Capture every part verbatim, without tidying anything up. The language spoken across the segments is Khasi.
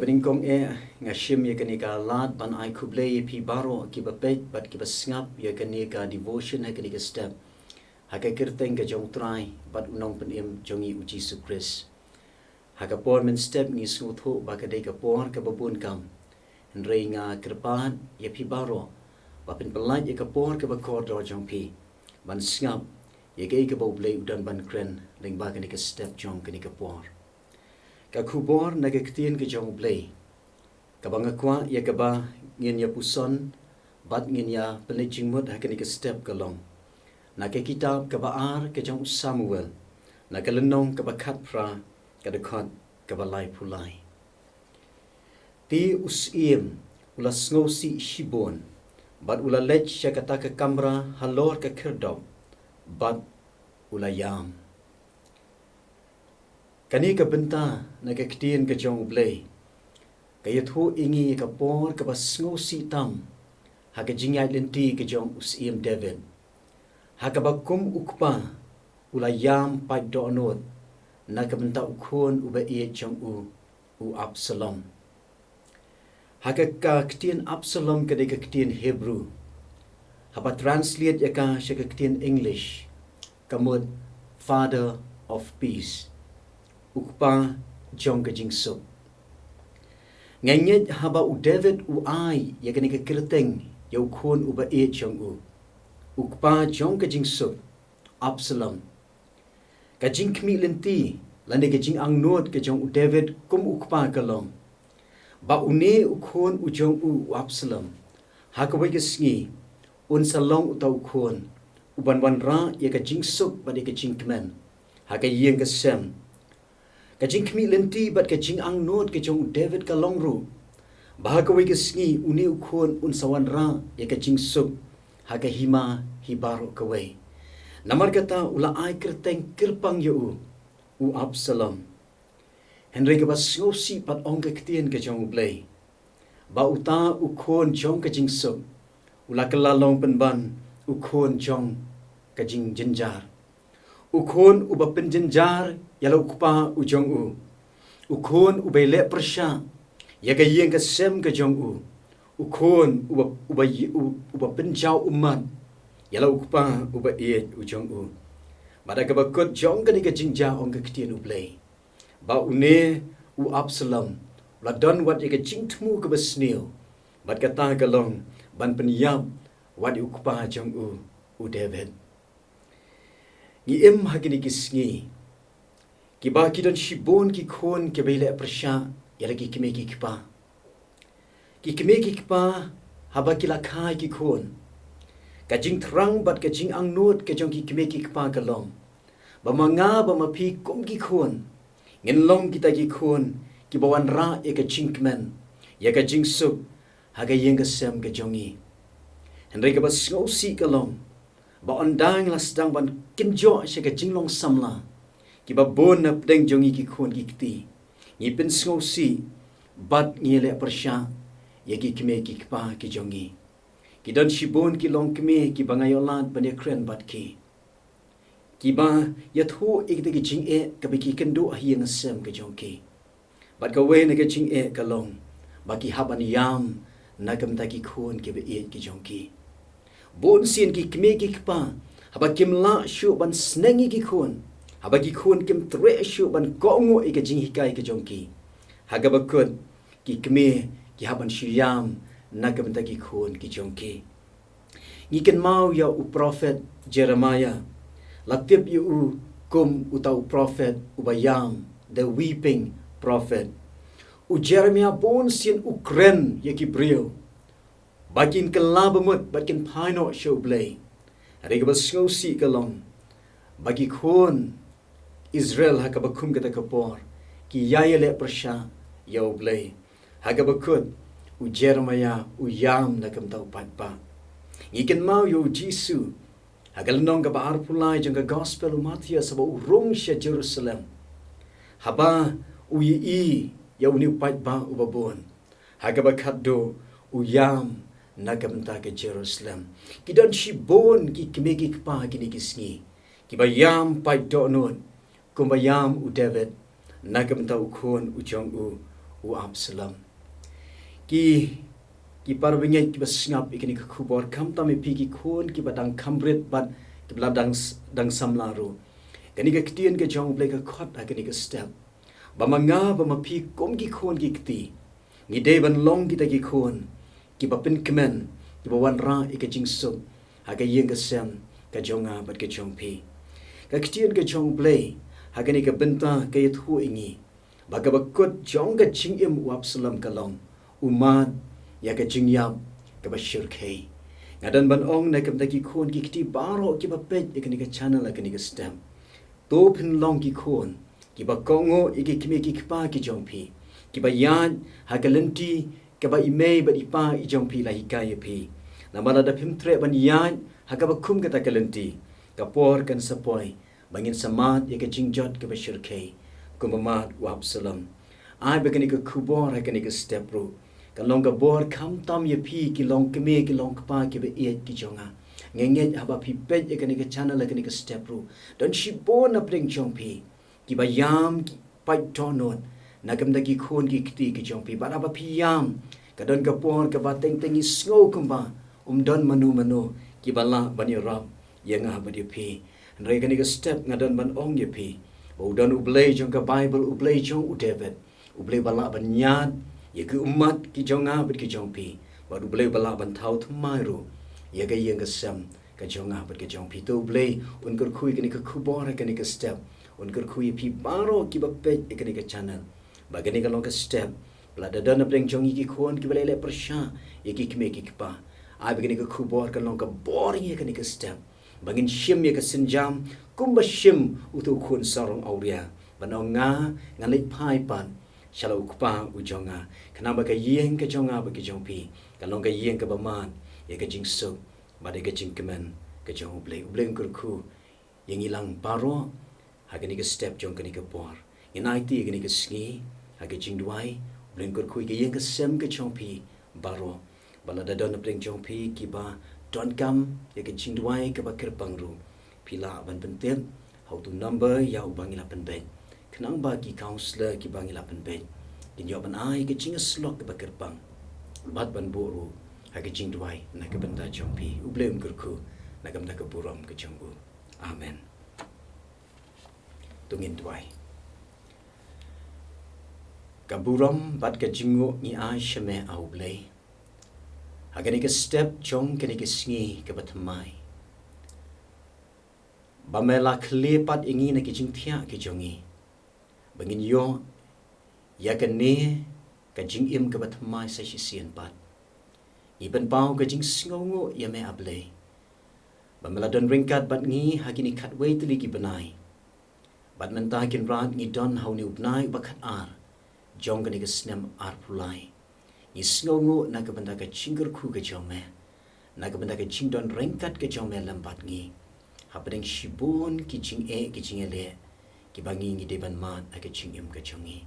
Banyngkong eh, nga shim ïa kane ka lad ban ai khublei ïa phi baroh kiba peit bad kiba sngap ïa kane ka devotion ha kane ka step, ha ka kyrteng ka jong U Trai bad U Nongpynim jong ngi U Jisu Khrist. Ha ka por mynstep ngi sngewthuh ba ka dei ka por kaba bun kam. Hynrei nga kyrpad ïa phi baroh ba phin pyllait ïa ka por kaba kordor jong phi ban sngap ïa kaei kaba U Blei u don ban kren lyngba kane ka step jong kane ka por. Ka khubor na ka ktien ka jong U Blei kaba nga kwah ïa kaba ngin ïa puson bad ngin ïa pynleit jingmut ha kane ka step ka long na ka kitab kaba ar ka jong U Samuel, na ka lynnong kaba khatphra, ka dkhot kaba laiphew lai. Te u syiem u la sngewsih shibun bad u la leit sha kata ka kamra halor ka khyrdop bad u la ïam. Kane ka bynta na ka ktien ka jong U Blei ka ïathuh ïa ngi ïa ka por kaba sngewsih tam ha ka jingïaid lynti ka jong u syiem David, ha kaba kum u kpa u la ïam paid dohnud na ka bynta u khun uba ïeit jong u, u Absalom. Ha ka, ka ktien Absalom ka dei ka ktien Hebrew. Haba translate ïa ka sha ka ktien English, ka mut Father of Peace, u kpa jong ka jingsuk. Nga ngeit haba u David u ai ïa kane ka kyrteng ïa u khun uba ïeit jong u, u kpa jong ka jingsuk, Absalom, ka jingkhmih lynti lane ka jingangnud ka jong u David kum u kpa ka long ba une u khun u jong u, u Absalom, ha kawei ka sngi un sa long uta u khun uban wanrah ïa ka jingsuk bad ïa ka jingkmen ha ka ïing ka sem. Ka jingkhmih lynti bad ka jingangnud ka jong u David ka long ruh ba ha kawei ka sngi une u khun un sa wanrah ïa ka jingsuk ha ka hima hi baroh kawei. Namar kata u la ai kyrteng kyrpang ïa u, u Absalom. Hynrei kaba sngewsih pat, ong ka ktien ka jong U Blei ba uta u khun jong ka jingsuk u la kylla long pynban u khun jong ka jingjynjar. U khun uba pynjynjar ïa la u kpa u jong u. U khun uba ïaleh pyrshah ïa ka ïing ka sem ka jong u. U khun uba, uba, u-, uba pynjaw ummat ïa la u kpa uba ïeit u jong u. Bad ha kaba kut jong kane ka jingjia, ong ka ktien U Blei ba une u Absalom u la don wat ïa ka jingthmu kaba sniew, bad kata ka long ban pynïap wat ïa u kpa jong u, u David. Ngi im ha kine ki sngi kiba ki don shibun ki khun kiba ïaleh pyrshah ïa la ki kmie ki kpa. Ki kmie ki kpa haba ki la kha ïa ki khun, ka jingthrang bad ka jingangnud ka jong ki kmie ki kpa ka long ba ma nga ba ma phi kum ki khun ngin long kita ki khun kiba wanrah ïa ka jingkmen, ïa ka jingsuk ha ka ïing ka sem ka jong ngi. Hynrei kaba sngewsih ka long ba ynda ngi la sdang ban kynjoh sha ka jinglong samla, kiba bun na pdeng jong ngi ki khun ki kti, ngi pynsngewsih bad ngi ïaleh pyrshah ïa ki kmie ki kpa ki jong ngi. Ki don shibun ki longkmie kiba nga ïoh lad ban ïakren bad ki, kiba ïathuh ïa kita ki jingeh kaba ki kynduh ha ïing ha sem ka jong ki. Bad kawei na ka jingeh ka long ba ki hap ban ïam na ka bynta ki khun kiba ïeit ki jong ki. Bun sien ki kmie ki kpa, haba kim lah shuh ban sneng ïa ki khun, haba ki khun kim treh shuh ban kohnguh ïa ka jinghikai ka jong ki, ha kaba kut ki kmie ki hap ban shu ïam na ka bynta ki khun ki jong ki. Ngi kynmaw ïa u prophet Jeremiah, la tip ïa u kum uta u prophet uba ïam, the weeping prophet. U Jeremiah bun sien u kren ïa ki briew ba kin kylla bamut bad kin phai noh sha U Blei. Hynrei kaba sngewsih ka long ba ki khun Israel ha kaba kum kata ka por ki ïai ïaleh pyrshah ïa U Blei. Ha kaba kut u Jeremiah u ïam na ka bynta u paidbah. Ngi kynmaw ïa U Jisu ha ka lynnong kaba arphew lai jong ka gospel u Mathaios, haba u rung sha Jerusalem, haba u ïohi ïa une u paidbah uba bun, ha kaba khatduh u ïam na ka bynta ka Jerusalem. Ki don shibun ki kmie ki kpa kine ki sngi kiba ïam paid dohnud kumba ïam u David na ka bynta u khun u jong u, u Absalom. Ki, ki para bangeit kiba sngap ïa kane ka khubor, khamtam ïa phi ki khun kiba dang kham rit bad kiba la dang, dang samla ruh. Kane ka ktien ka jong U Blei ka khot ha kane ka step ba ma nga ba ma phi kum ki khun ki kti, ngi dei ban long kita ki khun kiba pynkmen, kiba wanrah ïa ka jingsuk ha ka ïing ka sem ka jong nga bad ka jong phi. Ka ktien ka jong U Blei ha kane ka bynta ka ïathuh ïa ngi ba kaba kut jong ka jingim u Absalom ka long u mad ïa ka jingïap kaba shyrkhei. Nga don ban ong na ka bynta ki khun ki kti baroh kiba peit ïa kane ka channel ha kane ka step, to phin long ki khun kiba kohnguh ïa ki kmie ki kpa ki jong phi, kiba ïaid ha ka lynti kaba i mei bad i pa i jong phi la hikai ïa phi. Namar lada phim treh ban ïaid ha kaba kum kata ka lynti, ka por kan sa poi ba ngin sa mad ïa ka jingjot kaba shyrkhei kumba mad u Absalom. Ai ba kane ka khubor ha kane ka step ruh kan long ka bor khamtam ïa phi ki longkmie ki longkpa kiba ïeit ki jong nga. Nga ngeit haba phi peit ïa kane ka channel ha kane ka step ruh, don shibun na pdeng jong phi kiba ïam, ki pait dohnud na ka bynta ki khun ki kti ki jong phi. Bad haba phi ïam, ka don ka por kaba teng teng ngi sngew kumba um don mano mano kiba lah ban ïarap ïa nga bad ïa phi. Hynrei kane ka step nga don ban ong ïa phi ba u don U Blei jong ka Baibl, U Blei jong u David, U Blei ba lah ban ñiad ïa ki ummat ki jong nga bad ki jong phi, bad U Blei ba lah ban thaw thymmai ruh ïa ka ïing ka sem ka jong nga bad ka jong phi. To U Blei un kyrkhu ïa kane ka khubor ha kane ka step, un kyrkhu ïa phi baroh kiba peit ïa kane ka channel ba kane ka long ka step ba lada don na pdeng jong ngi ki khun kiba leh leh pyrshah ïa ki kmie ki kpa, ai ba kane ka khubor kan long ka bor ïa kane ka step ba ngin shim ïa ka sienjam kumba shim uto u khun sarong awria, ban ong nga ngan leit phai pat sha la u kpa u jong nga, khnang ba ka ïing ka jong nga bad ka jong phi kan long ka ïing kaba mad ïa ka jingsuk bad ïa ka jingkmen ka jong U Blei. U Blei un kyrkhu ïa ngi lang baroh ha kane ka step jong kane ka por. Ngin aiti ïa kane ka sngi ha ka jingduwai. U Blei un kyrkhu ïa ka ïing ka sem ka jong phi baroh. Ba lada don na pdeng jong phi kiba donkam ïa ka jingduwai kaba kyrpang ruh, phi lah ban pyntip ha uto u number ïa uba ngi la pynbeit, khnang ba ki counsellor kiba ngi la pynbeit kin ïoh ban ai ka jingïasyllok kaba kyrpang bad ban buh ruh ha ka jingduwai na ka bynta jong phi. U Blei un kyrkhu na ka bynta ka burom ka jong u. Amen. To ngin duwai. Ka burom bad ka jingnguh ngi ai sha me, A U Blei, ha kane ka step jong kane ka sngi kaba thymmai, ba me la khlieh pat ïa ngi na ki jingthiah ki jong ngi ba ngin ïoh ïa kane ka jingim kaba thymmai sa shisien pat. Ngi pynpaw ka jingsngewnguh ïa me, A Blei, ba me la don ryngkat bad ngi ha kine khatwei tylli ki bnai. Bad mynta Kynrad ngi don ha une u bnai uba khatar jong kane ka snem arphew lai. Ngi sngewnguh na ka bynta ka jingkyrkhu ka jong me, na ka bynta ka jingdon ryngkat ka jong me lem bad ngi hapdeng shibun ki jingeh ki jingïaleh kiba ngi ngi dei ban mad ha ka jingim ka jong ngi.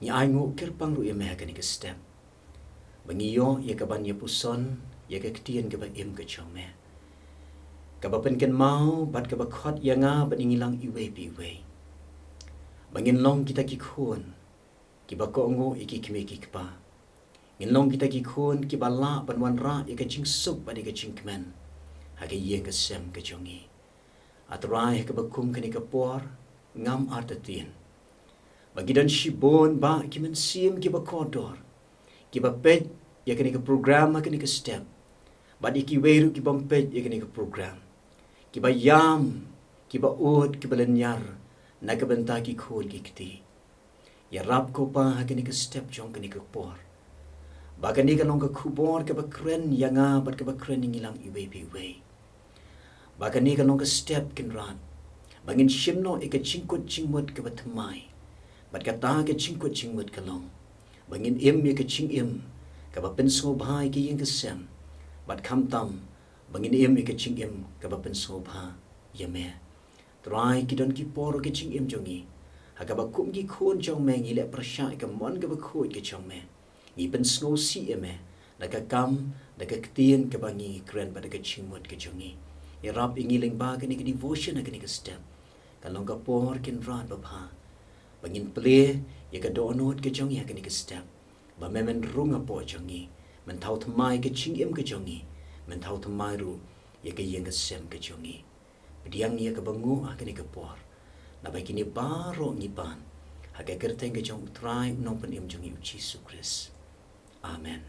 Ngi ainguh kyrpang ruh ïa me ha kane ka step ba ngi ïoh ïa kaban ïa puson ïa ka ktien kaba im ka jong me, kaba pynkynmaw bad kaba khot ïa nga bad ïa ngi lang iwei pa iwei, ba ngin long kita ki khun kiba kohnguh ïa ki kmie ki kpa. Ngin long kita ki khun kiba lah ban wanrah ïa ka jingsuk bad ïa ka jingkmen ha ka ïing ka sem ka jong ngi. A Trai, ha kaba kum kane ka por ngam artatien ba ki don shibun bah ki mynsiem kiba kordor kiba peit ïa kane ka program ha kane ka step, bad ïa kiwei ruh ki bym peit ïa kane ka program, kiba ïam, kiba ud, kiba lynñiar na ka bynta ki khun ki kti. Ïarap ko Pa ha kane ka step jong kane ka por, ba kane ka long ka khubor kaba kren ïa nga bad kaba kren ïa ngi lang iwei pa iwei. Ba kane ka long ka step Kynrad ba ngin shim noh ïa ka jingkut jingmut kaba thymmai. Bad kata ka jingkut jingmut ka long ba ngin im ïa ka jingim kaba pynsngewbha ïa ka ïing ka sem, bad khamtam ba ngin im ïa ka jingim kaba pynsngewbha ïa me. Trai, ki don ki por ka jingim jong ngi ha kaba kum ki khun jong me ngi leh pyrshah ïa ka mon kaba khuid ka jong me. Ngi pynsngewsih ïa me da ka kam, da ka ktien kaba ngi kren bad da ka jingmut ka jong ngi. Ïarap ïa ngi lyngba kane ka devotion ha kane ka step. Ka long ka por Kynrad babha Ba ngin plie ïa ka dohnud ka jong ngi ha kane ka step, ba me men rung hapoh jong ngi, men thaw thymmai ka jingim ka jong ngi, men thaw thymmai ruh ïa ka ïing ka sem ka jong ngi. Pdiang ïa kaba nguh ha kane ka por. Naba kine baroh ngi pan ha ka kyrteng ka jong U Trai U Nongpynim jong ngi U Jisu Khrist. Amen.